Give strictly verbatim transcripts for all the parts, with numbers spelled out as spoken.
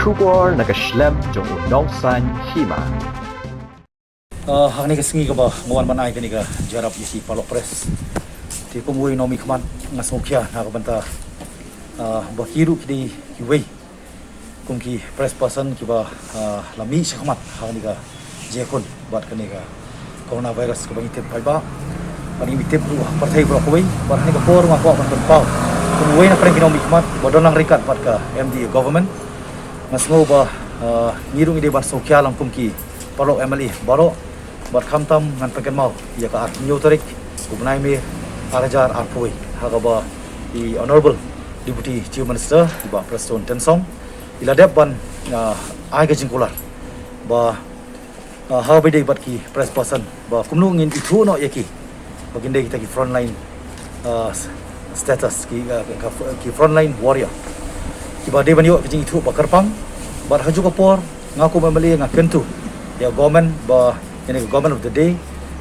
Khubor na ka shlem jong u nongsan hima. Ah, ha kane ka sngi kaba nga wan ban ai kane ka jingïarap ïa ki paralok press. Te kum uwei u nongmihkhmat nga sngewkhia na ka bynta, ah, ba ki ruh ki dei kiwei kum ki press person kiba, ah, la mih shakhmat ha kane ka jingïakhun bad kane ka coronavirus kaba ngi tip paidbah. Bad ngi tip ruh ha pyrthei baroh kawei, bad ha kane ka por nga kwah ban pynpaw kum uwei na pdeng ki nongmihkhmat ba don lang ryngkat bad ka M D A government. Nga sngew ba, ah, ngi ruh ngi dei ban sngewkhia lang kum ki paralok M L A baroh, bad khamtam ngan pynkynmaw ïa ka arphew hynñiew tarik u bnai May ar hajar arphew wei, ha kaba i Honorable Deputy Chief Minister i Bah Prestone Tynsong i la dep ban, ah, ai ka jingkular ba, ah, ha ba dei bad ki press person ba kumno ngin ithuh noh ïa ki ba kin dei kita ki frontline, ah, s-, status ki, ah, ka, ki frontline warrior kiba dei ban ïoh ka jingithuh ba kyrpang. Bad ha kajuh ka por nga kum M L A nga kyntu ïa government ba ïa ka government of the day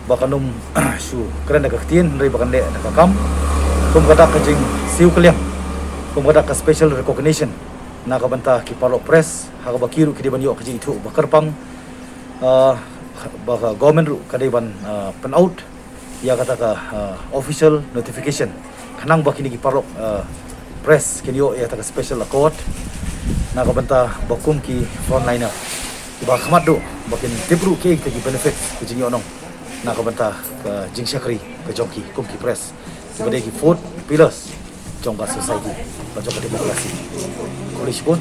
ba kan ym shu kren da ka ktien hynrei ba kan leh da ka kam, kum ka dak ka jingsiew kylliang, kum ka dak ka special recognition na ka bynta ki paralok press ha kaba ki ruh ki dei ban ïoh ka jingithuh ba kyrpang. Ah, ba ka government ruh ka dei ban, ah, pyn out ïa kata ka, ah, official notification khnang ba kine ki paralok, ah, press kin ïoh ïa kata ka special accord na ka bynta ba kum ki frontliner kiba khmat duh ba kin tip ruh kiei kita ki benefit, ki jingïohnong na ka bynta ka jingshakri ka jong ki kum ki press kiba dei ki fourth pillars jong ka society, ka jong ka democracy. Khublei shibun.